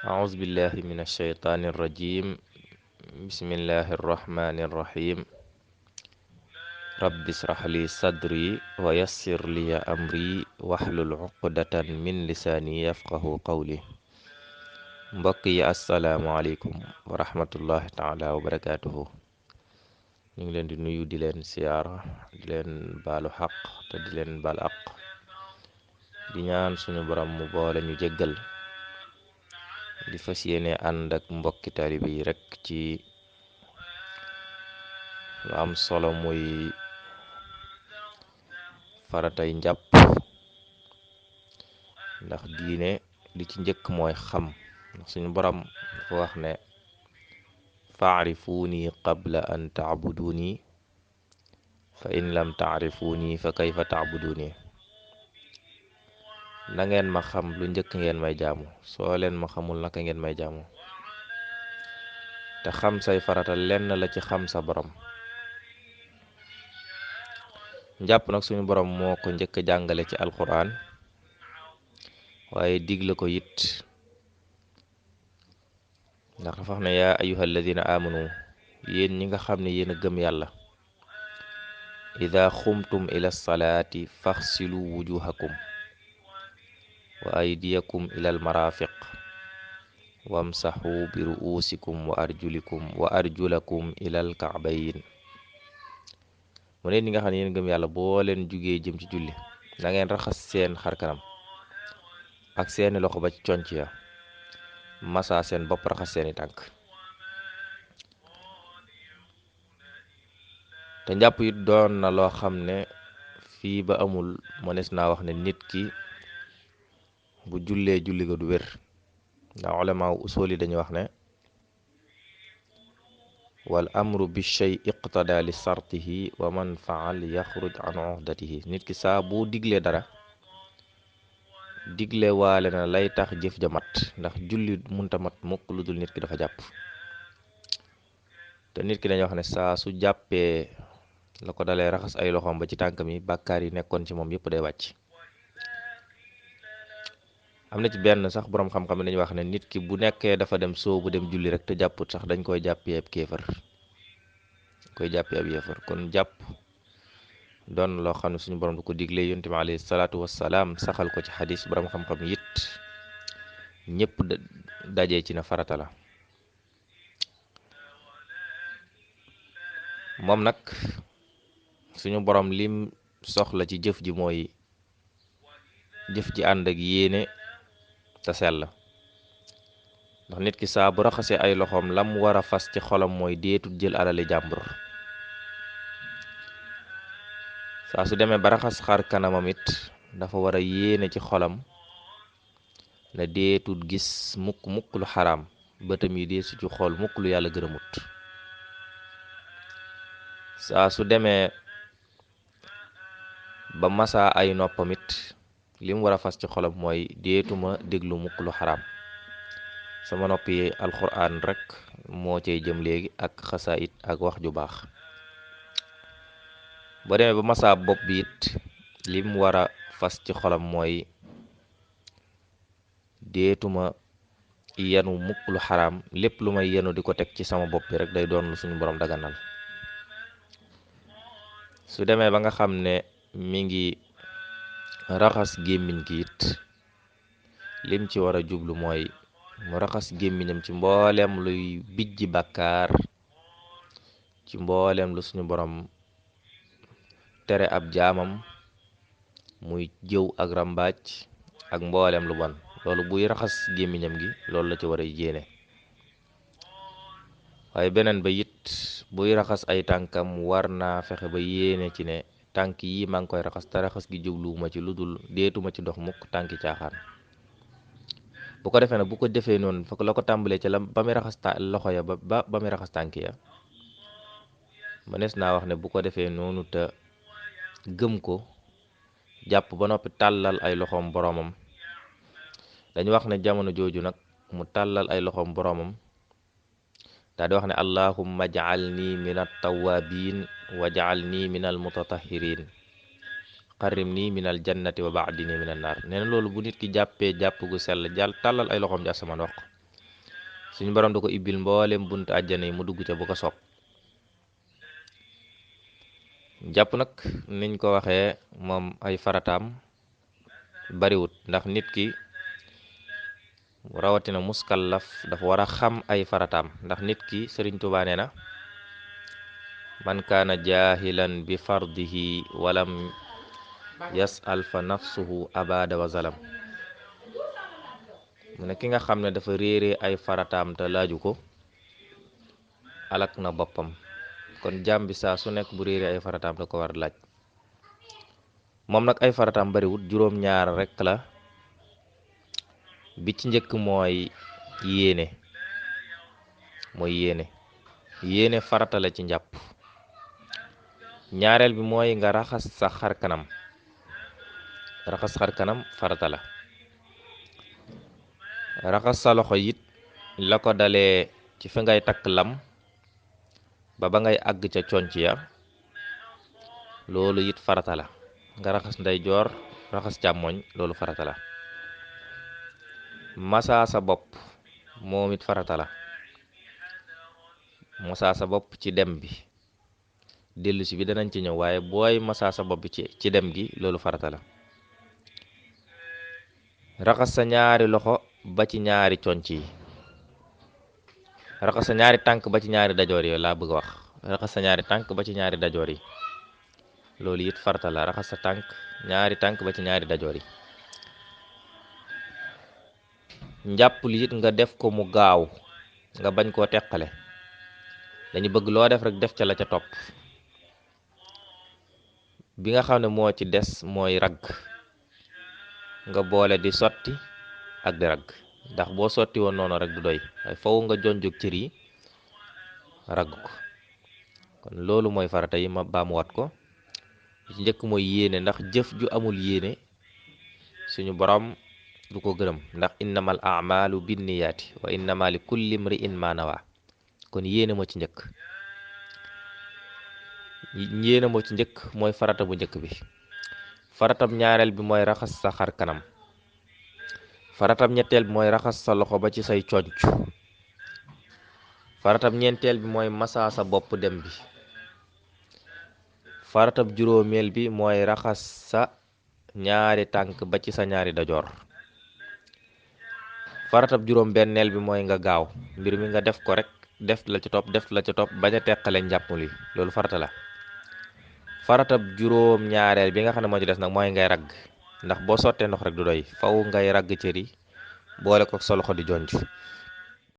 أعوذ بالله من الشيطان الرجيم. بسم الله الرحمن الرحيم. رب اشرح لي صدري ويسر لي أمري واحلل عقدة من لساني يفقه قولي. mbokk yi asalaamualeykum wa rahmatullahi taala wa barakaatuhu. ñu ngi leen di nuyu di leen siyaara di leen baalu xaq te di leen baal aq di ñaan suñu borom mu boole ñu jéggal di fas yéene ànd ak mbokki taalibe yi rek ci lu am solo muy faratay njàpp, ndax diine li ci njëkk mooy xam, ndax suñu borom dafa wax ne faarifuuni qabla an taabuduni fa in lam taarifuuni fa kayfa taabuduni. na ngeen ma xam lu njëkk ngeen may jaamu, soo leen ma xamul naka ngeen may jaamu. te xam say farata lenn la ci xam sa borom. njàpp nag suñu borom moo ko njëkk a jàngale ci alquran, waaye digle ko it, ndax dafa wax ne yaa ayyuha alladina amanu, yéen ñi nga xam ne yéen a gëm yàlla, ida xumtum ila salaati faxsilu wujuhakum wa aydiyakum ila almarafiq wamsaxu bi ruusikum wa arjulakum ila alkaabayin. mu ne ñi nga xam ne yéen gëm yàlla, boo leen jugee jëm ci julli na ngeen raxas seen xarkanam ak seeni loxo ba ci conc ya, masa seen bopp, raxas seeni tànk. te njàpp it doon na loo xam ne fii ba amul mënees naa wax ne nit ki bu jullee julli ga du wér, ndax ulama usul yi dañuy wax ne wal amru bi shay iqtada li sartihi wa man faal yaxruj an uhdatihi. nit ki saa bu diglee dara digle waale na lay tax jëf ja mat, ndax julli munta mat mukk lu dul nit ki dafa jàpp. te nit ki dañuy wax ne saa su jàppee la ko dalee raxas ay loxoom ba ci tànkam yi, bàkkaar yi nekkoon ci moom yépp day wàcc. am na ci benn sax boroom xam-xam ne dañuy wax ne nit ki bu nekkee dafa dem soobu dem julli rek te jàpput sax dañ koy jàppee ab kéefar, kon jàpp doon loo xam ne suñu borom du ko digle. yonent bi alayhi salaatu wassalaam saxal ko ci xadis, boroom xam-xam it ñëpp dajee ci na farata la. moom nag suñu borom lim soxla ci jëf ji mooy jëf ji ànd ak yéene te sell. ndax nit ki saa bu raxasee ay loxoom lam war a fas ci xolam mooy deetut jël alali jàmbur. saa su demee ba raxas xar kanamam it dafa war a yéene ci xolam ne deetut gis mukk lu xaraam, bëtam yi deesu ci xool mukk lu yàlla gërëmut. saa su demee ba masa ay noppam it li mu war a fas ci xolam mooy deetuma déglu mukk lu xaraam, sama nopp yi alxuraan rek moo cay jëm léegi ak xasaayit ak wax ju baax. boo demee ba masa bopp bi it li mu war a fas ci xolam mooy deetuma yenu mukk lu xaraam, lépp lu may yenu di ko teg ci sama bopp bi rek day doon lu suñu borom daganal. su demee ba nga xam ne mi ngi raxas gémmiñ gi it lim ci war a jublu mooy mu raxas gémmiñam ci mbooleem luy bijji bàkkaar, ci mbooleem lu suñu borom tere ab jaamam, muy jëw ak rambaaj ak mbooleem lu bon. loolu buy raxas gémmiñam gi loolu la ci war a yéene. waaye beneen ba it buy raxas ay tànkam war naa fexe ba yéene ci ne tànk yi maa ngi koy raxas te raxas gi jubluwuma ci lu dul deetuma ci dox mukk tànki caaxaan. bu ko defee nag bu ko defee noonu fekk la ko tàmbalee ci la ba muy raxas loxo ya ba muy raxas tànk ya, mënees naa wax ne bu ko defee noonu te gëm ko, jàpp ba noppi tàllal ay loxoom boroomam. dañu wax ne jamono jooju nag mu tàllal ay loxoom boroomam daa di wax ne allahumma ja'alni min at-tawwabin wa ja'alni min al-mutatahhirin qarrimni min al-jannati wa ba'dini min an-nar. nee na loolu bu nit ki jàppee jàpp gu sell jàll tàllal ay loxoom ci asamaan wax ko, suñu borom da ko ibbil mboolem buntu àjjana yi mu dugg ca bu ko soob. jàpp nag niñ ko waxee moom ay farataam bariwut, ndax nit ki rawatina muskallaf dafa war a xam ay farataam, ndax nit ki Sëriñ Tuubaa nee na man kaana jaahilan bi fardihi walam yas'al fa nafsuhu abada wa zalam. mu ne ki nga xam ne dafa réere ay farataam te laaju ko alak na boppam. kon jaam bi saa su nekk bu réere ay farataam da ko war a laaj. moom nag ay farataam bariwut, juróom-ñaar rekk la. bi ci njëkk mooy yéene. yéene farata la ci njàpp. ñaareel bi mooy nga raxas sa xar kanam. raxas xar kanam farata la. raxas sa loxo it la ko dalee ci fi ngay takk lam ba ngay àgg ca conc ya, loolu it farata la. nga raxas ndeyjoor raxas càmmoñ, loolu farata la. masaa sa bopp moom it farata la. masaa sa bopp ci dem bi, dellusi bi danañ ci ñëw, waaye booy masaa sa bopp bi ci dem gi loolu farata la. raxas sa ñaari loxo ba ci ñaari conc yi. raxas sa ñaari tànk ba ci ñaari dajoor yi laa bëgg a wax. raxas sa ñaari tànk ba ci ñaari dajoor yi, loolu it farata la. raxas sa ñaari tànk ba ci ñaari dajoor yi. njàpp li it nga def ko mu gaaw, nga bañ koo teqale. dañu bëgg loo def rek def ca la ca topp. bi nga xam ne moo ci des mooy ragg. nga boole di sotti ak di ragg, ndax boo sotti woon noonu rek du doy, waaye faw nga jonjog cër yi ragg ko. kon loolu mooy farata yi, ma baamuwaat ko. ci njëkk mooy yéene, ndax jëf ju amul yéene suñu borom du ko gërëm, ndax innamal a'malu binniyaati wa innama li kulli imri'in ma nawa. kon yéene moo ci njëkk. yéene moo ci njëkk mooy farata bu njëkk bi. faratam ñaareel bi mooy raxas sa xar kanam. faratam ñetteel bi mooy raxas sa loxo ba ci say conc. faratam ñeenteel bi mooy masaa sa bopp dem bi. faratam juróomeel bi mooy raxas sa ñaari tànk ba ci sa ñaari dajoor. faratam juróom benneel bi mooy nga gaaw mbir mi nga def ko rek, def la ci topp bañ a teqale njàpp li, loolu farata la. faratab juróom ñaareel bi nga xam ne moo ci des nag mooy ngay ragg, ndax boo sottee ndox rek du doy, faw ngay ragg cër yi boole ko sa loxo di jonj.